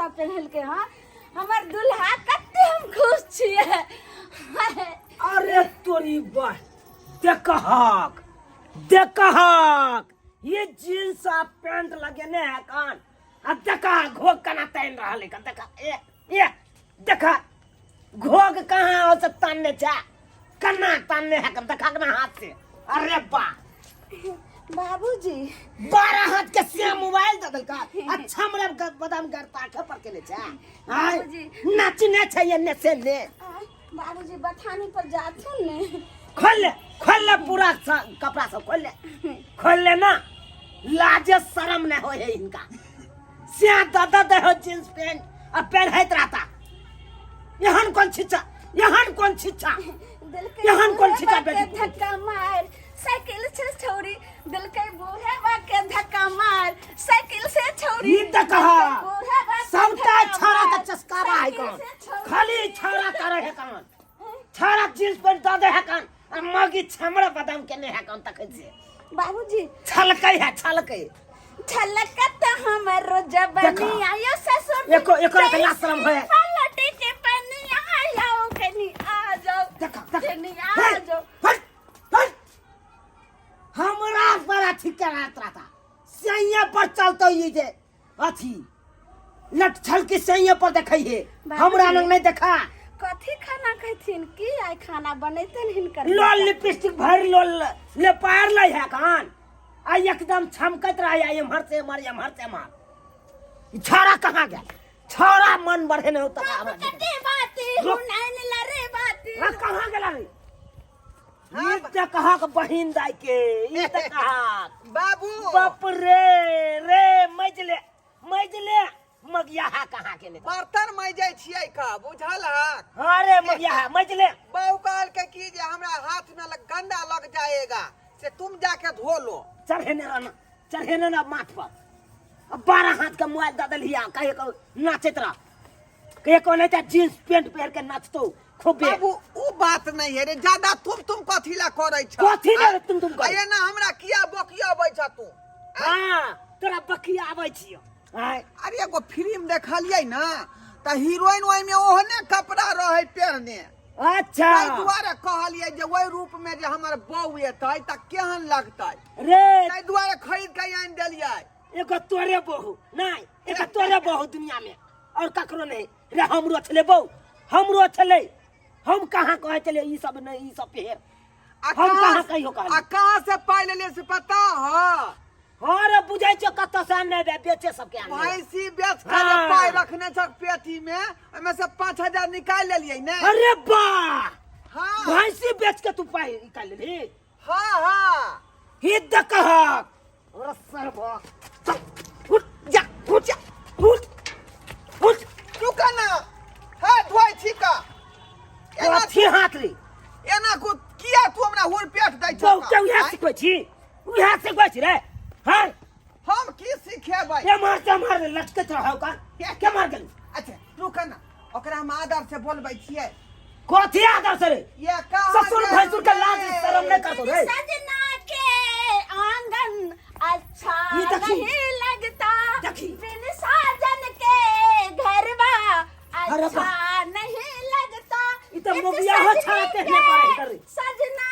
सब पहिनलकै हँ। हमर दुल्हा कते हम खुश छियै। अरे तोरी बा, देखहक देखहक, ये जींस आ पैंट लगेने है कान, आ देखा घोग कना तानि रहल है। देखा ए ए, देखा घोग कहाँ हो से तानने छै, कना तानने है, देखा कना हाथ से। अरे बा बाबूजी, 12 हाथ के से मोबाइल दे देलका। अच्छा हमरा बदाम करता के पर के ले छै। आय, बाबूजी। नाचने छै एने से ने। आय, बाबूजी बथानी पर जाथुन ने। खोल ले, खोल ले पूरा कपड़ा सब खोल ले, खोल ले ना। लाजे शर्म नहीं हो है इनका। से दादा दे हो जींस पैंट आ पहनैत रहता। एहन कोन छिच्छा, एहन कोन छिच्छा, देलकै एहन कोन छिच्छा बूढ़े बेटी के धक्का मार साइकिल से छौरी, देलकै बूढ़े बा के धक्का मार साइकिल से छौरी। ई त कहा देलकै बूढ़े बा के सबटा धक्का छौड़ा के मार, चस्कावा है साइकिल कौन से छौरी। खाली छौड़ा करे है कौन छौड़ा जींस पैंट दऽ दे है कौन आ मगी छमड़ा बदाम केने है कौन तखन से। बाबूजी छलकै है, छलकै। छलकत हमरो जबनी देखो। आयो ससुर। एको एको रात लाज शरम होए। पलटी के पनिया आयो, कनी आ जाओ। देखो, देखो। कनी आ जाओ। हट, हट। हमरा बड़ा ठीक करात रहता सैया पर चलतो ई जे अथी लट छलकी सैया पर देखै है। बाबूजी। हमरा लग नहीं देखा। कथी खाना खैथिन की आइ खाना बनेतन हिनकर? लोल लिपस्टिक भर लोल ले पार लै है कान आ एकदम छमकत रहा है एम्हर से एम्हर, एम्हर से एम्हर। ई छौड़ा कहाँ गेल? छौड़ा मन बढ़े नहीं होता हमरा। कते बाती रुक। हुनैन लरे बाती। हाँ, कहाँ गेला रे? ई त कहाँ के बहिन दाई के, ई त कहाँ बाबू। बाप रे रे, मजले मजले मगिया हा कहाँ के ले बर्तन मजै छियै का बुझल हक? अरे मगिया हा मजले। बहू कहल के की जे हमरा हाथ में गंदा लग जाएगा से तुम जाके धो लो। चढ़ेने रहना, चढ़ेने ना माथ पर। अब 12 हाथ के मोबाइल दऽ देलही आ कहे को नाचैत रह, कहे को नहीं त जींस पैंट पहिर के नाचतो खूबे। बाबू उ बात नहीं है रे, ज्यादा तुम तुम कथी ला करै छ? कथी ला तुम तुम करै? आ एना हमरा किया बकियाबै छ तू? हाँ, तोरा बकियाबै छियौ। आय। अरे एगो फिल्म देखलियै ना त हीरोइन ओहिमे ओहने कपड़ा रहै पहिरने। अच्छा। ताहि दुआरे कहलियै जे ओहि रूप में जे हमर बहू एतै त केहन लगतै रे। ताहि दुआरे खरीद के आनि देलियै। एगो तोरे बहू नहीं, एगो तोरे बहू दुनिया में और ककरो नहीं रे। हमरो छलै बहू, हमरो छलै। हम कहाँ कहै छलै ई सब नहीं, ई सब पहिर। आ हम कहाँ कहाँ कहियो कहलियै? आ कहाँ से पाइ लेलियै से पता ह? हाँ रे, बुझै छियौ कतऽ से आनने हेबै, बेचे सबके आनने हेबै। भैंसी बेच के जे हाँ। पाइ रखने छ पेटी में, ओहिमे से 5000 निकालि लेलियै ने। अरे बा, हाँ। भैंसी बेच के तू पाइ निकालि लेलही? हाँ हाँ। ही देखहक हमरा सरबा। चल उठ जा, उठ जा, उठ उठ। रुक ना, हे धोइ छी का एना? कथी हाथ रे एना को किया तू हमरा हुर पेट दै छ? बहुते उएह आँय? सिखबै छी, उएह सिखबै छी रे। हाँ, हम की सिखेबै? एम्हर से एम्हर लटकैत रहौ का के मार गेलू? अच्छा रुक ना, ओकरा हम आदर से बोलबै छियै। कथी आदर से रे? ये कहाँ ससुर गेलू भैंसुर के लाज रे? शरम नहीं करतो रे। सजना के आंगन अच्छा ये देखी। नहीं लगता देखी। बिन साजन के घरवा अरे अच्छा बा। नहीं लगता। ई तो एक मोबिया हो सजनी छाड़ा के कहने पर है करे। सजना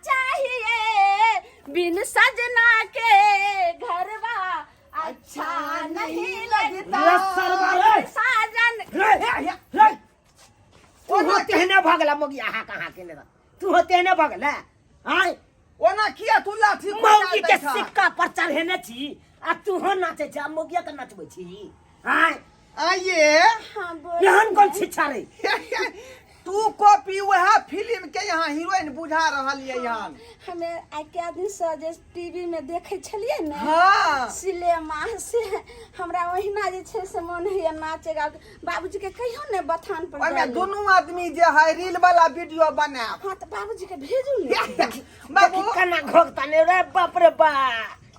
चाहिए, बिन सजना के घरवा अच्छा नहीं लगता। रे सरवा रे। साजन रे रे, तू हो तेहने भऽ गेला मोगिया हा कहाँ के ले, तू हो तेहने भऽ गेला। आय, ओना किया तू लाठी मौगी के दै छह? सिक्का पर चढ़ेने छी आ तू हो नाचे छी आ मौगिया के नचबै छी। आय, आइए। हाँ बोल। एहन कोन शिक्षा रे? तू कॉपी वएह फिल्म के यहाँ हीरोइन बुझा रहल ये यहाँ। हमे आइ के आदमी से जे टीवी में देखे छलियै ने हाँ सिनेमा से, हमरा ओहिना जे छै से मन होइए नाचे गाबे। बाबूजी के कहियो ने बथान पर ओहिमे जाय लेल। दुनू आदमी जे है रील वाला वीडियो बनायब। हाँ तऽ बाबूजी के भेजू ने। बाबू देखी कना घोघता ने रे, बाप रे बा,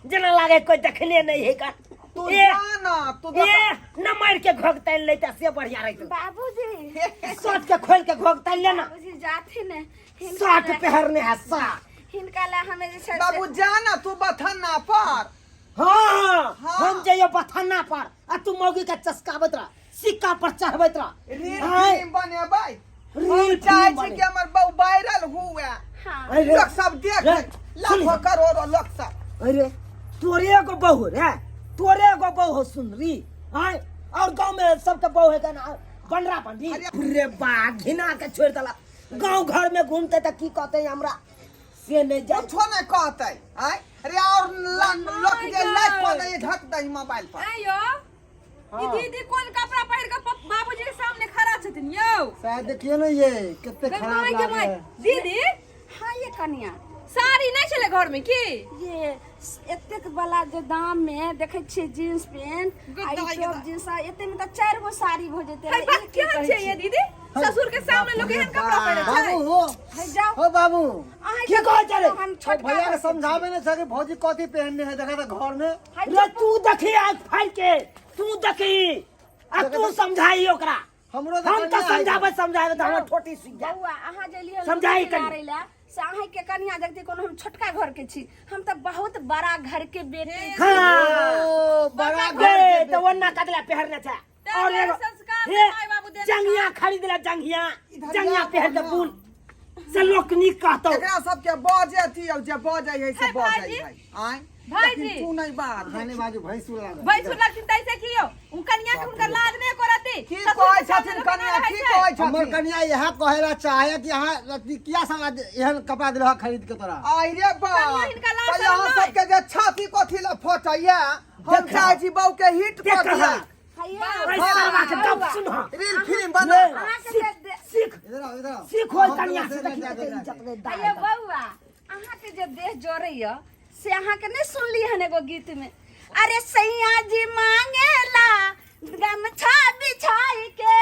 जेना लागे कोई देखने नहीं है का। तू ए, जा ना तू ए न मार के घोघता लेता से बढ़िया रहतो। बाबूजी शर्ट के खोल के घोघता ले ना। बाबूजी जाथिन ने हिनका शर्ट पहरने है शर्ट। हिनका ला हमे जे छै से- बाबू जा ना तू बथना पर। हाँ हाँ। हम जइयो बथाना पर आ तू मौगी के चस्काबैत रह सिक्का पर चढ़बैत रह रील आँय, फिल्म बनेबै। रील हम चाहै फिल्म छी बने। कि हमर बहु वायरल हुए। हाँ अरे लोक सब देख रे, सुन। लाखों करोड़ों लोक सब। अरे तोरे एगो बहू रे, तोरे एगो बहू हो सुनरी। आय और गांव में सबके बहू है ना बनरा बंडी। अरे बा घिना के छोड़ देला। गांव घर में घूमते त की कहते हमरा से नहीं जान। कुछो नहीं कहते। आय अरे और लोक जे लाइक कऽ दै झट दै मोबाइल पर। आयो ई दीदी कोन कपड़ा पहिर के बाबूजी के सामने खड़ा छथिन यौ? शायद देखियो ने ये कितने गै खराब माय के लागे माय है। दीदी। हाँ ये कनिया साड़ी नहीं छलै घर में की? ये एतेक वाला जे दाम में देखै छियै जींस पेंट आ ई टॉप जींस आ एते में तऽ चारि गो साड़ी भऽ जेतै। है बात केहन छै ये दीदी? ससुर के सामने लोग एहन कपड़ा पहिरै छै। बाबू हो है जाओ। हो बाबू अहाँ की कहै छै रे? हम ओ छोटका भैया के घर के समझावे ने सके भौजी कथी पहनने है देखा था घर में। है रे तू देखी आँख फाड़ के, तू देखी आ तू समझाई ओकरा। हमरो हम तो कनिया है। समझाबै समझाबै तऽ हमर ठोटी सूखि जायत। बौआ अहाँ जे लिए समझाई कनी। से अहाँ के कनिया देखती कोनो हम छोटका घर के छी, हम तऽ बहुत बड़ा घर के बेटी छी। हाँ। ओ बड़ा घर गे के तऽ ओन्ना कतला पहिरने छै। तें और एगो संस्कार हे, माय बाबू देने जंगिया खरीद ले, जंगिया इधर जंगिया आ पहिर के ना। बुल से लोक नीक कहतौ। एकरा सबके बजे दियौ, जे बजै है से हे बजै भाईजी। है। आँय भाईजी। लेकिन तू नहीं बात। खाने बाजू भैंसुर लागे। भैंसुर लगथिन तैसे की यौ? उन कनिया के हुनकर लाज नहि करती। की ससुर कहै के सामने छथिन लोक एना कनिया, रहै की छै। कहै हमर छथिन? कनिया यह कहेला चाहे कि यहाँ रति किया साला एहन कपड़ा दिलह खरीद के तोरा। आई रे बा। कनिया हिनका लाज तऽ यहाँ शरम नहि। सबके जे छाती कथी लए फटैया? हम देख। चाहै छी बहू के हिट कऽ देख। दिअ। हैया, ऐ सरवा के गप सुन। रील फिल्म बना। अहाँके जे सीख इधर आओ, इधर आओ। सीख हो हम कनिया तो से वैसे देखी नहीं कते जाके इज्जत रे दाय। हैया बौआ अहाँके जे देह जरैया से अहाँके नहीं सुनली हन एगो गीत में? अरे सैया जी मांगेला गमछा बिछाई के,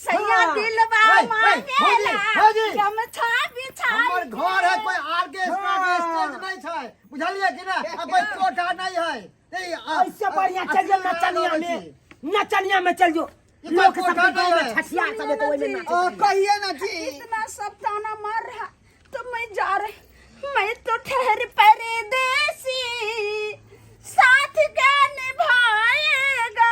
सैया हाँ। दिलवा ओए, ओए, मांगेला भौजी, भौजी। गमछा बिछाई हमर घर है कोई आर के हाँ। स्टेज नहीं छै, बुझलिए कि ना? आ कोई कोठा नहीं है। नहीं, ऐसे बढ़िया चल जो नचनिया में, नचनिया में चल जो। ई लोग कोई सब कोठा गांव में नहीं है। छठिया सब तो ओइ में नाचे। ओ कहिए ना जी। इतना सब ताना मार रहा तो मैं जा रही, मैं तो ठहर परदेसी साथ का निभाएगा।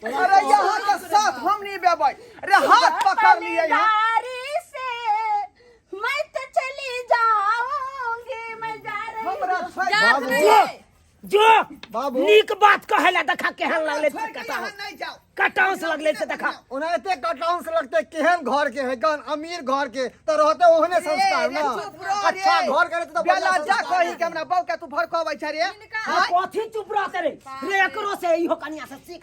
अरे यहाँ के साथ हम नहीं बेबै। अरे हाथ पकड़ लिए यहाँ। पलदारी से मैं तो चली जाऊंगी, मैं जा रही हूँ। हमरा छोड़ जात बाबू। नहि जो है। जो बाबू। नीक बात कहेला देखा केहन लगले छोड़ के कटाउस यहाँ नहीं जाओ। कटाउस लगले से देखा। ओना एते कटाउंस लगते केहन घर के है गन अमीर घर के तो रहते ओहने संस्कार रे, ना। चुप रह रे। अच्छा घर के रहते तो बढ़िया बेला जा संस्कार। कही के हमरा बहू के तू भड़कबै छै रे। हिनका आ कथी चुप रहते रे? रे एकरो से इहो कनिया से सीख,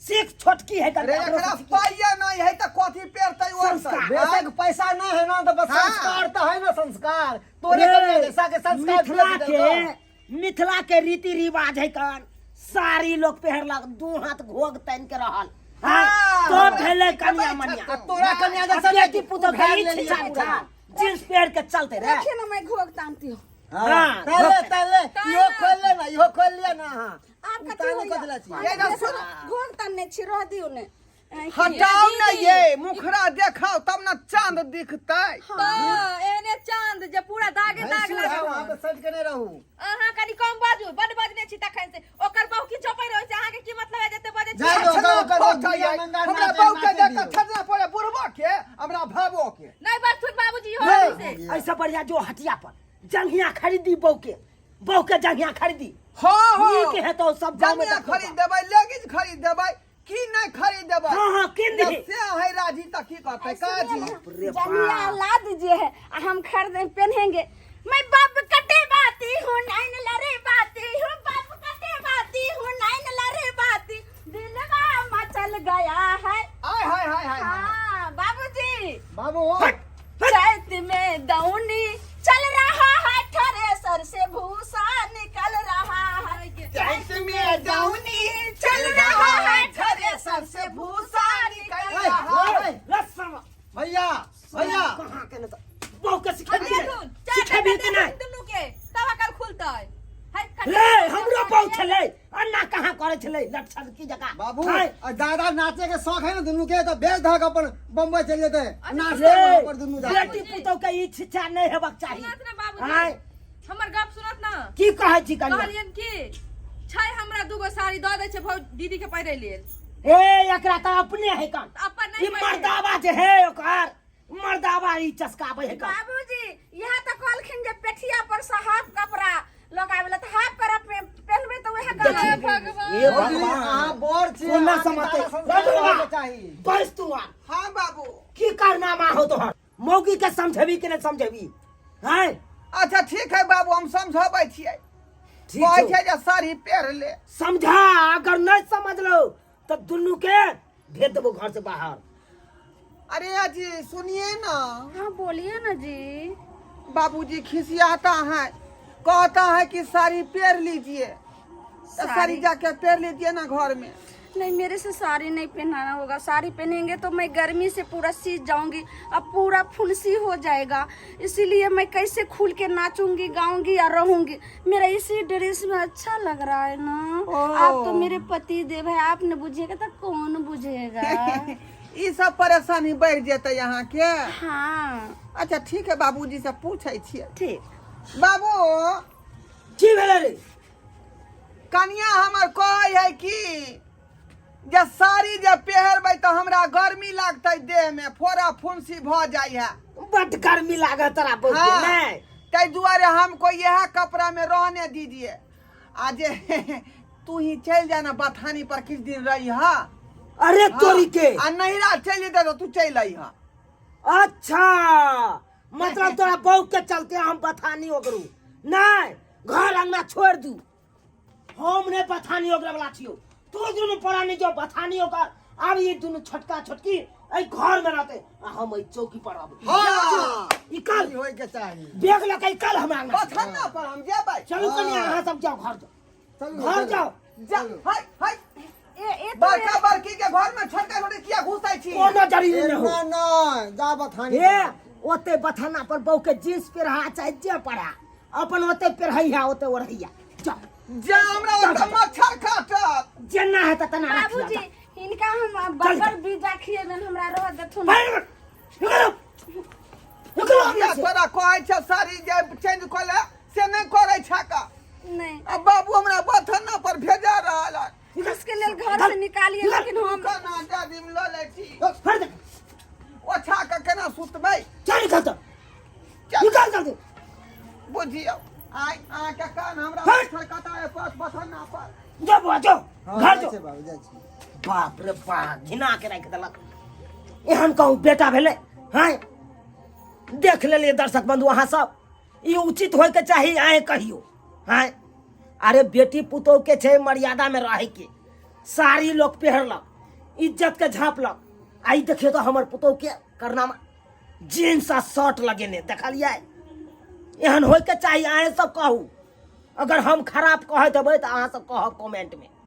सीख छोटकी है रे एकरो एकरा से सीख। पाइए नहीं है तऽ कथी पेरतै ओढ़तै? संस्कार। बेटे के पैसा नहीं है ना तो बस हाँ। संस्कार तो है ना संस्कार। तोरे रे, कनिया जैसा के संस्कार मिथिला भेट के देलकौ। मिथिला के रीति रिवाज है कन साड़ी लोग पहिरलक दू हाथ घोग तानि के रहल। हाँ, हाँ, तो भेलै कनिया मनिया। आ तोरा कनिया जैसा बेटी पुतोह के उघार ई लेलियै छिछा पूरा। उठा जींस पहिर के चलते रे। देखिए ना मैं घोग तानती हूँ। हाँ, ताले ताले इहो खोल ले ना, इहो खोल लिया ना अहाँ। आप कथी उतारे होइया? कथी ला छी? ये ना सुन। घोग तानने छी रह दियौ ने। हटाओ ना ये मुखड़ा देखाओ तब ना चांद दिखतै। तऽ एहने चांद जे पूरा दागे दाग भैंसुर है, लागल। वहाँ पे सट के नहीं रहू। अहाँ कनी कम बाजू, बड बजने छी तखन से। ओकर बहु की चपै रहै छै, अहाँके की मतलब है जते बजै छी? जाय दो, छछना ओकर- ओकर फटै दुनिया है। नंगा हमरा नाचे- बहू के नाचे देख के दियौ। छछना पड़े बुढ़बो के हमरा भाबो के। नहि बजथुन बाबूजी हो से। ऐसे बढ़िया जो हटिया पर जंघिया खरीदी बहू के, बहू के जंघिया खरीदी। हाँ हाँ। नीक है तो सब गाँव में जंघिया देखतो। खरीद देबै, लेगिंग खरीद देबै, की नहीं खरीद देबै? हाँ हाँ किन दही। जब से है राजी त की करतै काजी? रे जंघिया बाप। ला दीजिए है आ हम खरीद पहनेंगे। मैं बाप कटे बाती हूँ नाइन लरे बाती हूँ, बाप कटे बाती हूँ नाइन लरे बाती, दिलवा मचल गया है। आय हाय हाय हाय। हाँ बाबूजी। बाबू। चैत में दौनी चल रहा है, थ्रेसर से भूसा निकल रहा है। चैत में दौनी चल रहा है, थ्रेसर से भूसा निकल ओए, रहा है। ओए, रसवा भैया भैया कहाँ के न बहू के सिखेबी देखुन, नहीं, चार सिखेबी टा कि नहीं? दुनू के तब अकल खुलतै। है, रे हमरो बहू छलै अन्ना कहाँ करै छलै लक्षण की जगह। बाबू हाय, आ दादा नाचे के शौक है ना दुनू के तो बेच धक अपन बम्बई चल जेते नाचते रे वहाँ पर दुनू जाके। बेटी पुतोह के ई शिक्षा नहीं हेबाक चाही। सुनत ना बाबूजी। हाय, हमर गप सुनत ना। की कहै छी कनिया? कहलियन की छै हमरा दूगो साड़ी दऽ दै छै भौ दीदी के पहिरै लेल। ए एकरा तऽ अपने है कन। अपन नहि ई पहिरै। मर्दावा जे है ओकर मर्दावा ई चस्काबै है कन। बाबूजी यह तो कहलखिन जे पेठिया पर से हाफ कपड़ा लगावे ला, तऽ हाफ कपड़ा पहनबै तऽ वएह देखी। गलत। भगवान। ए भौजी, भगवान। अहाँ बड़ छी, कोना अहाँके समझतै? दादा संस्कार रघुआ, होयके चाही। बस तू आ। हाँ बाबू। की कारनामा हो तोहर? मौगी के समझेबी कि नहीं समझेबी? हैं? अच्छा ठीक है बाबू, हम समझाबै छियै। ठीक कहै छौ। छै जे साड़ी पहिर ले। समझा, अगर नहीं समझ लो तो दुनू के भेज देबो घर से बाहर। अरे अजी सुनिए ना। हाँ बोलिए ना जी। बाबूजी खिसियाता है, कहता है कि साड़ी पहन लीजिए, तो साड़ी जाके पहन लीजिए ना घर में। नहीं, मेरे से साड़ी नहीं पहनाना होगा। साड़ी पहनेंगे तो मैं गर्मी से पूरा सीज जाऊंगी, अब पूरा फुंसी हो जाएगा, इसीलिए मैं कैसे खुल के नाचूंगी गाऊंगी और रहूंगी। मेरा इसी ड्रेस में अच्छा लग रहा है ना। आप तो मेरे पति देव है, आप न बुझेगा तो कौन बुझेगा। ई सब परेशानी बढ़ जेतै यहाँ के। हाँ। अच्छा ठीक है, बाबूजी से पूछै छियै। ठीक। बाबू। की भेलै रे? कनिया हमर कहै है कि जे साड़ी जे पहिरबै तऽ हमरा गर्मी लागतै, देह में फोड़ा फुंसी भऽ जाइ है। बड गर्मी लागत तोरा बौके। हाँ। नहि। ताहि दुआरे हमको यह कपड़ा में रहने दीजिए। आ जे तू ही चलि जा ना बथानी पर, किछु दिन रही हा। अरे तोरी के। आ नहिरा चलि जेतै तऽ तू चलि अइहा। अच्छा मतलब तोरा बहू के चलते हम बथानी ओगरू नहीं, घर अंगना छोड़ दू। हम नहीं बथानी ओगरे वाला छियो। तू दुनू परानी जो बथानी ओकर, आब ये दुनू छोटका छोटकी एहि घर में रहते आ हम एहि चौकी पर रहबै। हाँ। ई कल ई होइके चाही। बैग लऽ के ई कल हमरा अंगना। बथाना पर हम जेबै। चलू कनि अहाँ सब जाओ घर जाओ। चलू, घर चलू। जाओ। जा हाय हाय। ए ए तो बड़का बड़की के घर में छोटका छोटकी किया घुसै छी? कोनो जरूरी नहीं हो। एना नहि, जा बथानी। हे ओते बथाना पर बहू के जींस पेरहा चाहे जे पढ़ा, अपन ओते पेरहैया ओते ओढ़ैया। जाओ। जा हमरा ओतऽ मच्छर काटत। जेना हेतै तेना राखिया। बाबूजी जा। हिनका हम बर्गर पिज्जा खिएबनि, हमरा रह देथुन। बाहर निकलो, निकलो अंगना से। तोरा कहै छै साड़ी जे चेंज कऽ ले, से नहि करै छै का? नहीं। आ बाबू हमरा बथाना पर भेजा रहल है। इसके लेल घर से निकालिए, लेकिन हम केना जाजिम लऽ लै छी। हट दे। ओछा कऽ केना सुतबै? चल निकल तो। चल। निकल जल्दी। बुझियौ आइ अहाँके कान हमरा हट। मच्छर कटाए पड़त बथाना पर। जो बुआ जो। हाँ, घर जाइ जो। छै बाबू, जाइ छी। बाप रे बाप, घिना के राखि देलक। एहन कहूँ बेटा भेलै? हैं देख लेलियै दर्शक बंधु अहाँ सब, ई उचित होइके चाही? अहें कहियो। हैं अरे बेटी पुतोह के छै मर्यादा में रहे के, साड़ी लोग पहिरलक, इज्जत के झाँपलक। आ ई देखियौ तऽ हमर पुतोह के करनामा, जींस आ शर्ट लगेने देखलियै। एहन होइके चाही? अहें सब कहू। अगर हम खराब कह देबै तऽ अहाँ सब कहब कमेंट में।